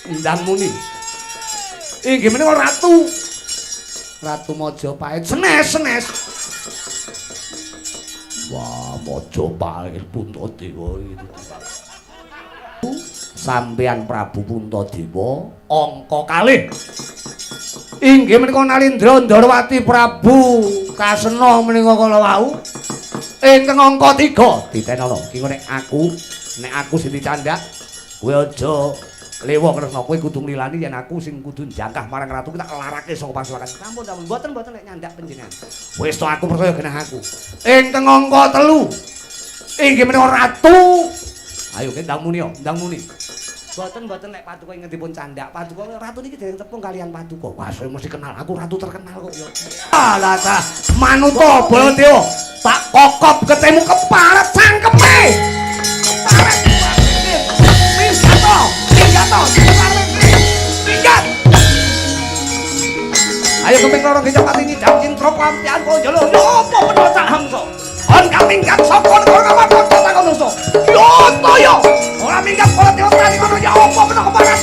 Ndang muni. Inggih menika ratu. Ratu Majapahit. Senes, senes. Wah, Majapahit Puntadewa iki. Sampeyan Prabu Puntadewa angka kalih. Inggih menika Nalindra Ndarawati Prabu Kasena menika kala wau. Ingkang angka 3 ditenono. Ki nek aku sing dicandak kowe aja lewa Kresna, kowe kudu nglilani yen aku sing kudu njangkah marang ratu ki tak larake saka pasukan. Sampun, sampun, mboten mboten nek nyandak panjenengan. Wis to aku percaya genah aku. Ingkang angka 3. Inggih menika ratu. Ayo ki ndang muni yo, ndang muni. Mboten mboten nek paduka ingkang dipun candak. Paduka ratu niki dereng tepung kalian paduka. Wah, saya mesti kenal. Aku ratu terkenal kok yo. Alah ta, manuta Baladewa. Tak kokop ketemu keparet cangkeme. Paret. Minggat to, minggat to, minggat. Ayo keping loro gejok pati nyidam cintra kampian konjolo. Yo apa meno Cak Hamsa? On kaminggat saka negara Kamarta takono. Yo toyo. Ora minggat Baladewa tani kono ya apa meno keparet.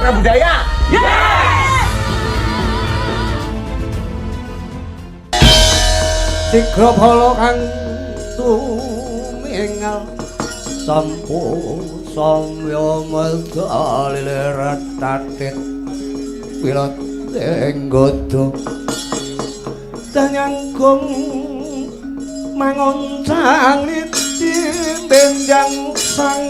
Budaya. Yes! Tiga bala kang tumingal sampun samya medal liretatit wilat enggodo danyanggung mangoncang niti benjang sang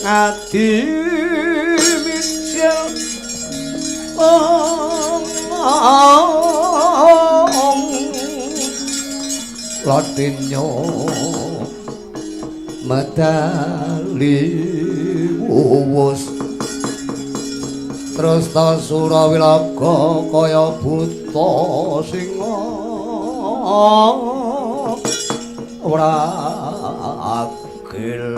adi misil Latinyo medali wuwus terus ta surawilaga kaya buta singa ora agil.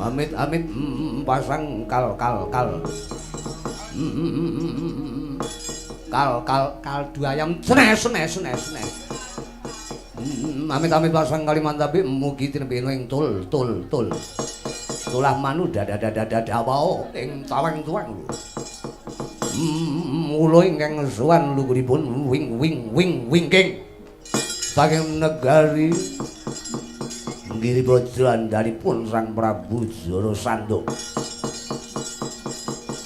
Amit amit pasang kal kal kal kal kal kaldu ayam senes senes senes senes. Amit amit pasang Kalimantan mugi tinebih ing tul tul tul tulah manu dada dada dada wao ing tawang tuwang lho. Mula ingkang sowan luhuripun wing wing wing wingking saking negari Giribajra andhanipun Sang Prabu Jarasandha.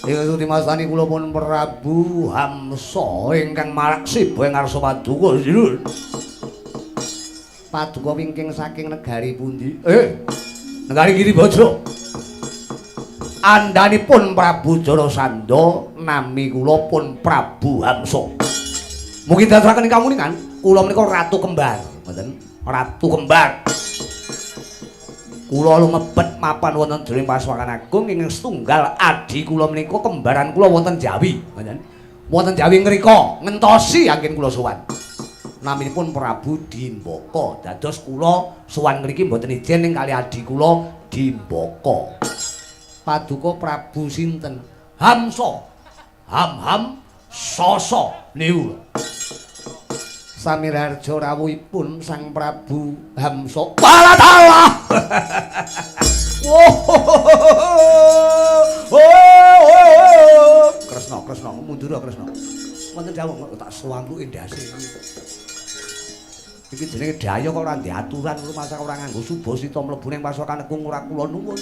Ing timasani kula pun Prabu Hamsa ingkang marak siba ing ngarsa paduka. Paduka wingking saking negari pundi? Negari Giribajra. Andhanipun Prabu Jarasandha nami kula pun Prabu Hamsa. Mugi daturaken ingkang kamuningan, kula menika ratu kembar, ngoten. Ratu kembar. Kula lumebet mapan wonten jroning Pasuwakan Agung ingkang setunggal adhi kula menika kembaran kula wonten Jawi, ngoten. Wonten Jawi ngrika ngentosi anggen kula sowan. Naminipun Prabu Dimbaka. Dados kula sowan ngriki mboten ijen ning kali adhi kula Dimbaka. Paduka Prabu sinten? Hamsa. Ham ham sasa niku. Samiraharja rawuhipun Sang Prabu Hamsa. Waladalah. Kresna, Kresna, mundur Kresna. Wonten dawuh tak suwangluke ndase. Iki jenenge daya kok ora ndek aturan rumasa ora nganggo subasita mlebu ning pasokan nekung ora kula nuwun.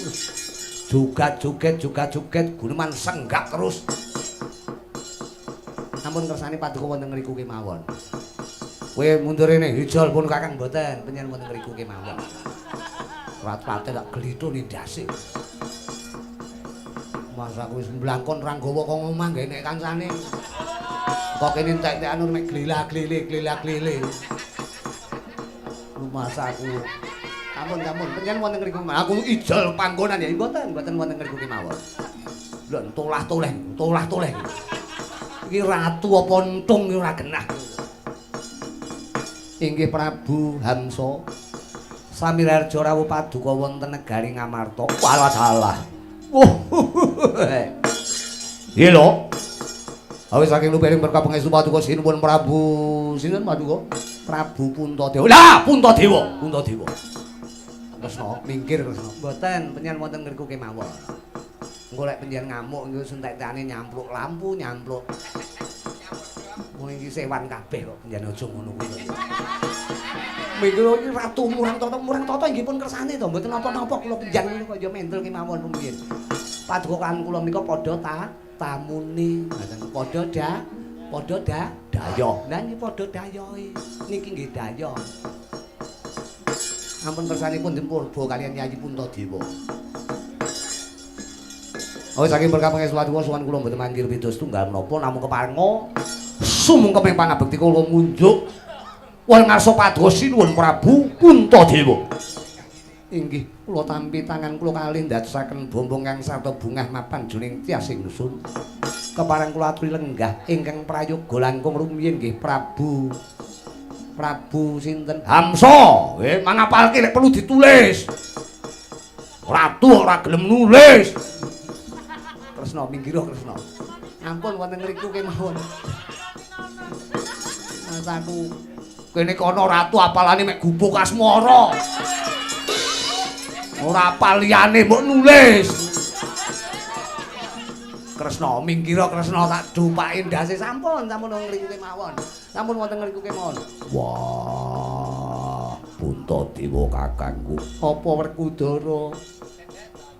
Jogat-joget jogat-joget guneman senggak terus. Ampun kersane paduka wonten ngriku kemawon. Kowe mundur rene hijol pun Kakang mboten, penyen wonten ngriku kemawon. Rat-rate tak glithune ndase. Masa aku wis mblangkon ra nggawa kok omah nggae nek kancane. Kok kene entek-entekan mek glila-glile glila-glile. Masa aku ampun-ampun penyen wonten ngriku. Aku ijol panggonan ya mboten, mboten wonten ngriku kemawon. Lho tolah-toleh, tolah-toleh. Iki ratu apa entung iki ora genah. Inggih Prabu Hamsa. Samiraharja rawuh paduka wonten negari Ngamarta. Walah salah. Nggih lho. Awit saking lupiring berkah pangestu paduka sinuwun Prabu sinten paduka? Prabu Puntadewa. Lah, Puntadewa, Puntadewa. Kresna minggir Kresna. Mboten, penyen wonten ngriku kemawon. Engko lek penjen ngamuk engko sentek-entekane nyampluk lampu, nyampluk. Wong iki sewan kabeh kok penjen aja ngono kuwi. Minggu iki ratu murang tata, murang tata inggih pun kersane to, mboten napa-napa kula penjen kaya mendel kemawon rumiyin. Paduka kan kula menika padha tamune, ngoten padha daya. Lah niki padha dayohe. Niki nggih daya. Ampun kersanipun dipun purba kaliyan Yayi Puntadewa. Oh saking berkah pangestu paduka sowan kula mboten manggil pitus tunggal menapa namung keparenga sumungkeping pangabekti kula munjuk wonten ngarsa paduka sinuwun Prabu Puntadewa. Inggih kula tampi tangan kula kalih ndadosaken bombong kang sarta bungah mapan juning tias ingsun. Kepareng kula aturi lenggah ingkang prayoga langkung rumiyin nggih Prabu Prabu sinten? Hamsa. Nggih mangapalke lek perlu ditulis. Ratu ora gelem nulis. Kresna minggira Kresna. Ampun wonten ngriku kemawon. Mas aku kene kono ratu apalane mek gubuk asmara. Ora apal liyane mbok nulis. Kresna minggira Kresna tak dupake ndase sampun, sampun wonten ngriku kemawon. Sampun wonten ngriku kemawon. Wah, Puntadewa kakangku. Apa Werkudara?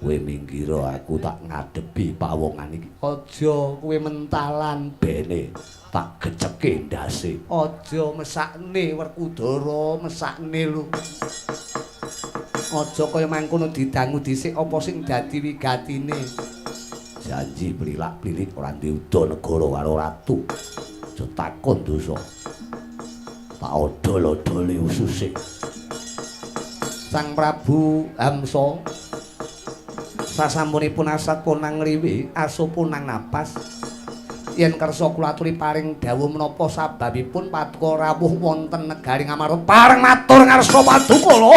Kowe minggira aku tak ngadepi pawongan iki. Aja kowe mentalan bene tak geceke ndase. Aja mesakne Werkudara, mesakne lho. Aja kaya mangkono didangu dhisik apa sing dadi wigatine. Janji plilak-plilik ora ndiuda negara karo ratu. Aja takon dosa. Tak odol-odoli ususe. Sang Prabu Hamsa sasampunipun asat punang ngriwi, aso punang napas. Yen kersa kula aturi paring dawuh menapa sababipun paduka rawuh wonten negari Ngamarta pareng matur ngarsa paduka lho.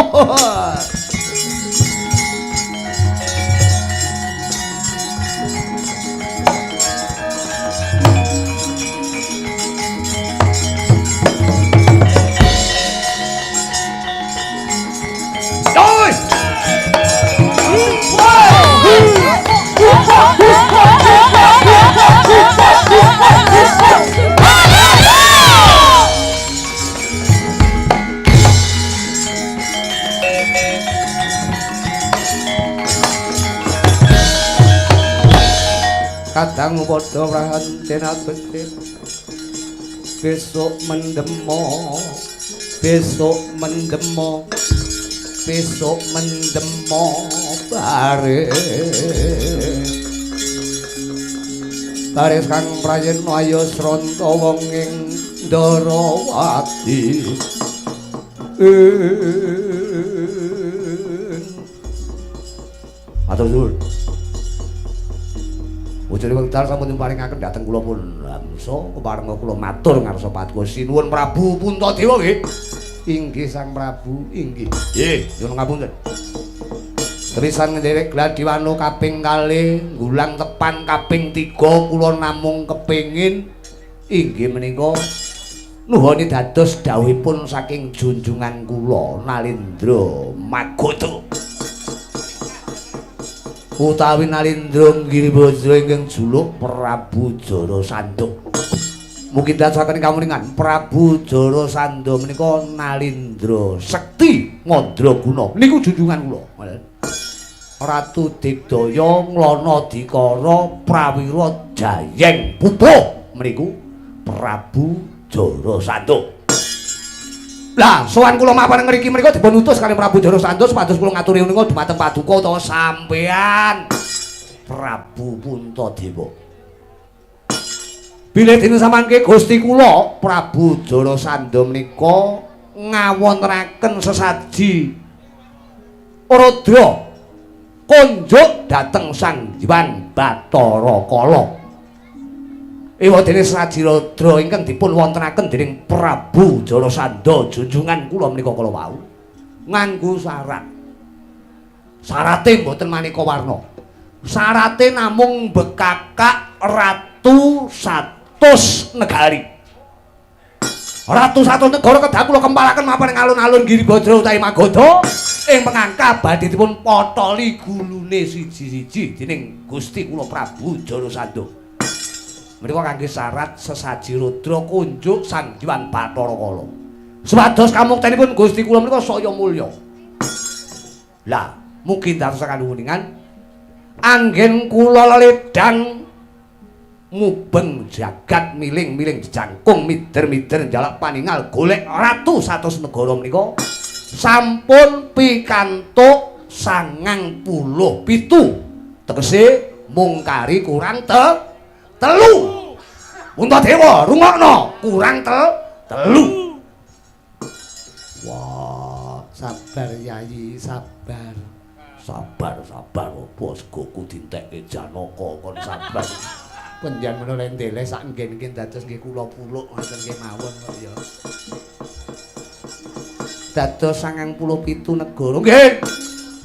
Kadang padha prahanten becik besok mendemo, besok mendemo, besok mendemo bare bare kang prayena ayo sronta wong ing Ndarawati. Matur nuwun. Ujare wekdal sampun paringaken dhateng kula pun Hamsa keparenga kula matur ngarsa paduka sinuwun Prabu Puntadewa nggih. Inggih Sang Prabu, inggih. Nggih, nyuwun ngapunten. Tepisan nderek gladiwano kaping kalih, nggulang tepan kaping 3 kula namung kepengin inggih menika nuhoni dados dawuhipun saking junjungan kula Nalindra Magoda. Utawi Nalindra Giribajra ingkang juluk Prabu Jarasandha. Mugi dadosaken kamuningan Prabu Jarasandha menika Nalindra Sekti Mandraguna. Niku junjungan kula. Ratu Digdaya Nglana Dikara Prawira Jayeng Putra meniku Prabu Jarasandha. Lah, sowan kula mapan ngriki menika dipun utus kali Prabu Jarasandha supados kula ngaturi menika dumateng paduka utawa sampean Prabu Puntadewa. Bilih dene samangke Gusti kula Prabu Jarasandha menika ngawontenaken sesaji Rudra konjuk dhateng Sang Hyang Bathara Kala. Ewa dene sesaji Rudra ingkang dipun wontenaken dening Prabu Jarasandha junjungan kula menika kala wau nganggo syarat. Syarate mboten maneka warna. Syarate namung bekakak ratu 100 negari. Ratu 100 negara kedah kula kempalaken mapan ing alun-alun Giribajra utawi Magadha ing pengangka badhe dipun potoli gulune siji-siji dening Gusti kula Prabu Jarasandha. Menika kangge syarat sesaji Rudra kunjuk Sang Hyang Bathara Kala. Supados kamuktenipun Gusti kula menika saya mulya. Lah, mugi dadosaken kuningan anggen kula leledang mubeng jagat miling-miling jejangkung mider-mider njalak paningal golek ratu 100 negara menika sampun pikantuk 97, tegese mung kari kurang telu. Puntadewa rungokno, kurang telu. Wah, sabar Yayi, sabar. Sabar, sabar apa segoku dintekke Janaka kon sabar. Panjenengan menawa lendele sak nggen-nggen dados nggih kula puluk ngoten nggih mawon kok ya. Dados 97 negara. Nggih.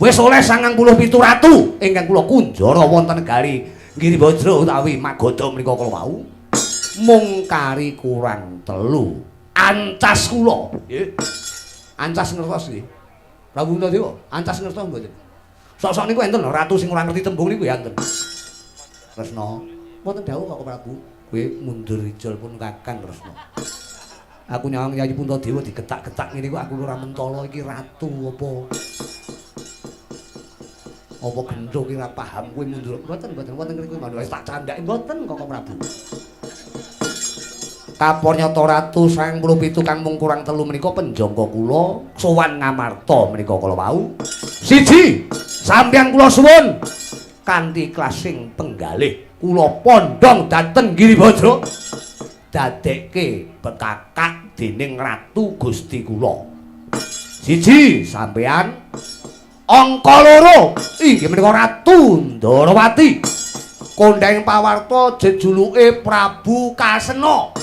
Wis oleh 97 ratu ingkang kula kunjara wonten negari Giribajra utawi Magadha menika kala wau. Mung kari kurang telu. Ancas kula. Nggih. Ancas ngertos nggih. Prabu Puntadewa, ancas ngertos mboten? Sok-sok niku enten ratu sing ora ngerti tembung niku ya enten. Kresna, mboten dawuh kok Prabu. Kowe mundur ijol pun Kakang Kresna. Aku nyawang Yayi Puntadewa digetak-getak ngene kok aku ora mentala iki ratu apa. Apa gendho ki ora paham kowe mundur. Mboten, mboten wonten ngriku wis tak candhake mboten Kakang Prabu. Kapornyata ratu 97 kang mung kurang telu menika penjangka kula sowan ngamarta menika kala wau. Siji, sampeyan kula suwun kanthi klasing penggalih kula pondhong dhateng Giribajra dadekke bekakak dening ratu Gusti kula. Siji, sampeyan. Angka loro inggih menika Ratu Ndarawati. Kondhang pawarta jejuluke Prabu Kasena.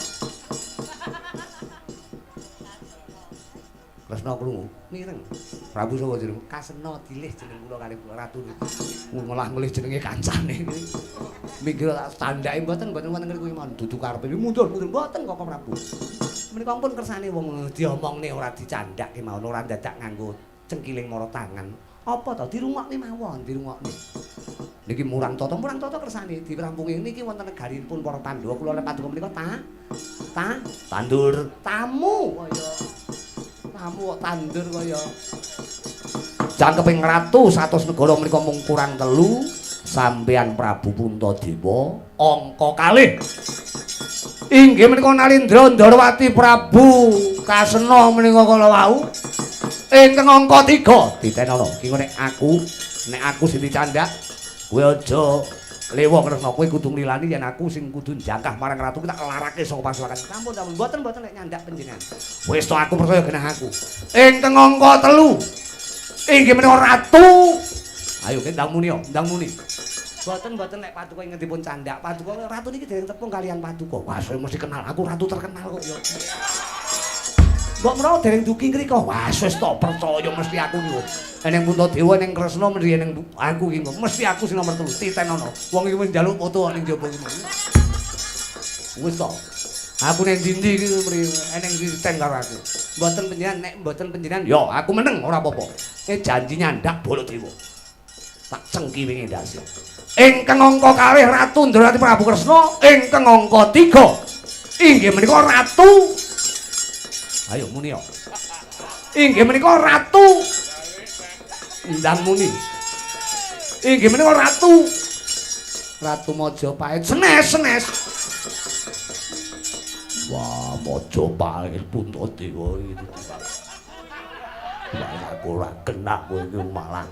Kresna krungu mireng. Prabu sapa jeneng? Kasena dilih jeneng kula kalih ratu. Malah ngelih jenenge kancane. Minggir tak tandhake mboten mboten wonten ngriku mawon dudu karepe mundur mundur mboten Kakang Prabu. Menika pun kersane wong diomongne ora dicandhake mawon ora dadak nganggo cengkiling mara tangan. Apa to dirungokne mawon, dirungokne. Niki murang tata kersane dirampungi niki wonten negarinipun para Pandhawa kula lek paduka menika ta tandur tamu kaya tamu kok tandur kaya jangkeping ratu 100 negara menika mung kurang telu sampeyan Prabu Puntadewa angka kalih inggih menika Nalindra Ndarawati Prabu Kasena menika kala wau ingkang angka 3 ditenono iki nek aku sing dicandhak kowe aja lewa Kresna kowe kudu nglilani yen aku sing kudu njangkah marang ratu tak larake saka pasukan. Sampun sampun mboten mboten nek nyandak panjenengan. Wis to aku percaya genah aku. Ingkang angka 3 inggih menika ratu. Ayo ki ndang muni yo, ndang muni. Mboten mboten nek paduka ingkang dipun candhak. Paduka ratu niki dereng tepung kalian paduka. Wah, saya mesti kenal. Aku ratu terkenal kok yo. Mbok menawa dereng dugi ngriko. Wah, wis to percaya mesti aku niku. Eneng Puntadewa, eneng Kresna mesti eneng aku iki mesti aku sing nomor 3. Titenono. Wong iki wis njaluk foto ning jaba iki. Wis to. Aku ning ndi-ndi iki mri eneng titen karo aku. Mboten panjenengan nek mboten panjenengan ya aku meneng ora apa-apa. Janji nyandak Baladewa. Tak cengki wingi ndase. Ingkang angka kalih Ratu Ndrawati Prabu Kresna, ingkang angka 3 Inggih menika Ratu. Ayo muni yo. Inggih menika Ratu. Ndang muni. Inggih menika Ratu. Ratu Majapahit. Senes, senes. Wah, Majapahit Puntadewa iki. Wah, aku ora kena kowe iki malah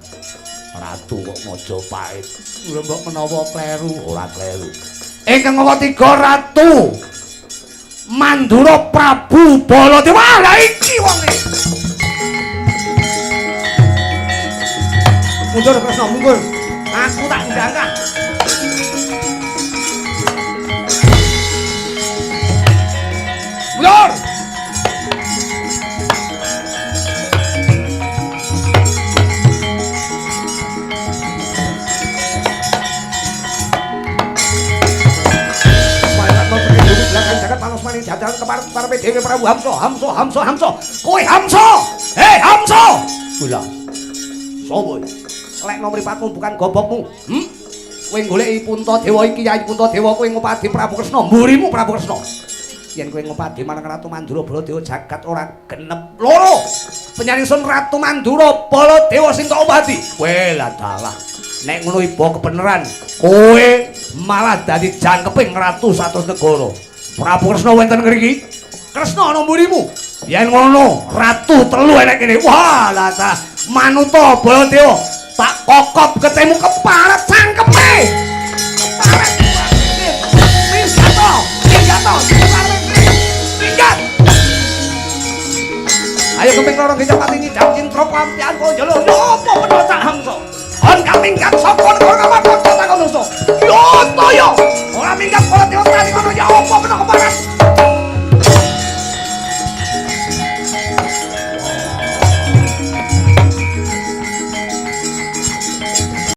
ratu kok Majapahit. Lha mbok menawa kleru, ora kleru. Ingkang angka 3 Ratu Mandura Prabu Baladewa. Lah iki wonge. Mundur Kresna, mundur. Aku tak ndangkah. Mundur. Panos maning jajan keparep dhewe Prabu Hamsa, Hamsa, Hamsa, Hamsa. Kowe Hamsa. Hei Hamsa. Lha. Sopo iki? Lekno mripatmu bukan gobokmu. Kowe goleki Puntadewa iki Yai Puntadewa kowe ngopadi Prabu Kresna, mburimu Prabu Kresna. Yen kowe ngopadi marang Ratu Mandura Baladewa jagat ora genep loro. Penyaringsun Ratu Mandura Baladewa sing kok opadi. Kowe lah dalah. Nek ngono iba kebeneran, kowe malah dadi jangkeping ratu satus negara. Prabu Kresna wonten ngriki. Kresna ana mburimu. Yen ngono, ratu telu enek kene. Wah, lah ta manuta Baladewa tak kokop ketemu keparet cangkeme. Keparet. Minggat. Minggat. Minggat. Ayo keping loro gejak pati nyidam cintra kampian kok njolo. Yo apa meno Cak Hamsa? On kaminggat saka negara Kamarta takon dosa. Yo toyo. Ora minggat kala